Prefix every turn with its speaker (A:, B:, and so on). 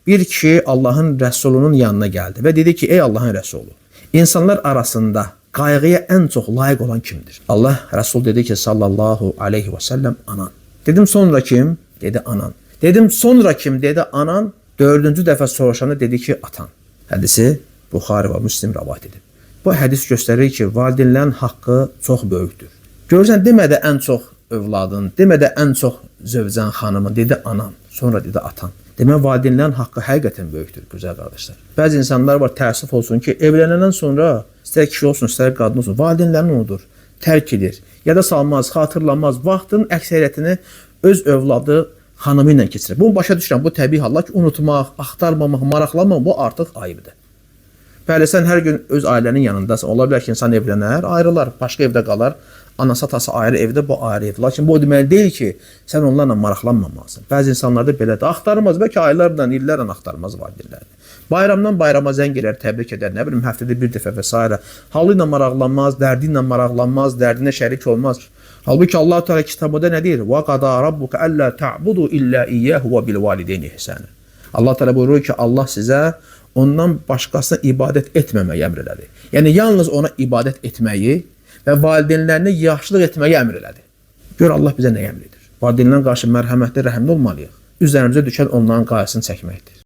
A: Bir kişi Allahın Rəsulunun yanına gəldi və dedi ki, ey Allahın Rəsulu, insanlar arasında qayğıya ən çox layiq olan kimdir? Allah Rəsul dedi ki, sallallahu aleyhi və səlləm anan. Dedim sonra kim? Dedi anan. Dedim sonra kim? Dedi anan. Dördüncü dəfə soruşanda dedi ki, atan. Hədisi Buxari və Müslim rəvayət edib. Bu hədis göstərir ki, valideynlərin haqqı çox böyükdür. Görürsən demədi ən çox övladın, demədi ən çox zövcən xanımın, dedi anan, sonra dedi atan. Demək valideynlərin haqqı həqiqətən böyükdür, gözəl qardaşlar. Bəzi insanlar var, təəssüf olsun ki, evlənəndən sonra istər kişi olsun, istər qadın olsun, valideynlərini unudur, tərk edir, yada salmaz, xatırlamaz, vaxtın əksəriyyətini öz övladı xanımı ilə keçirir. Bunu başa düşürəm, bu təbii hallar ki, unutmaq, axtarmamaq, maraqlanmamaq bu artıq ayıbdır. Bəli, sən hər gün öz ailənin yanındasan. Ola bilər ki, insan evlənər, ayrılar, başqa evdə qalar. Anası, atası ayrı evdə, bu ayrı evdə. Lakin bu o deməli deyil ki, sən onlarla maraqlanmamalısan. Bəzi insanlarda belədir. Axtarmaz, bəlkə aylarla, illərlə axtarmaz valideynlərini. Bayramdan bayrama zəng elər, təbrik edər, nə bilim həftədə bir dəfə və s. Halı ilə maraqlanmaz, dərdi ilə maraqlanmaz, dərdinə şərik olmaz. Halbuki Allah Teala kitabında nə deyir? Və qada rabbuka alla ta'budu illa iyyahu və bil valideyni ihsana. Allah Teala buyurur ki, Allah sizə ondan başqasına ibadət etməməyi əmr elədi. Yəni yalnız ona ibadət etməyi və valideynlərinə yaxşılıq etməyi əmr elədi. Gör Allah bizə nə əmr edir. Valideynlərə qarşı mərhəmətli, rəhimli olmalıyıq. Üzərimizə düşən onların qayğısını çəkməkdir.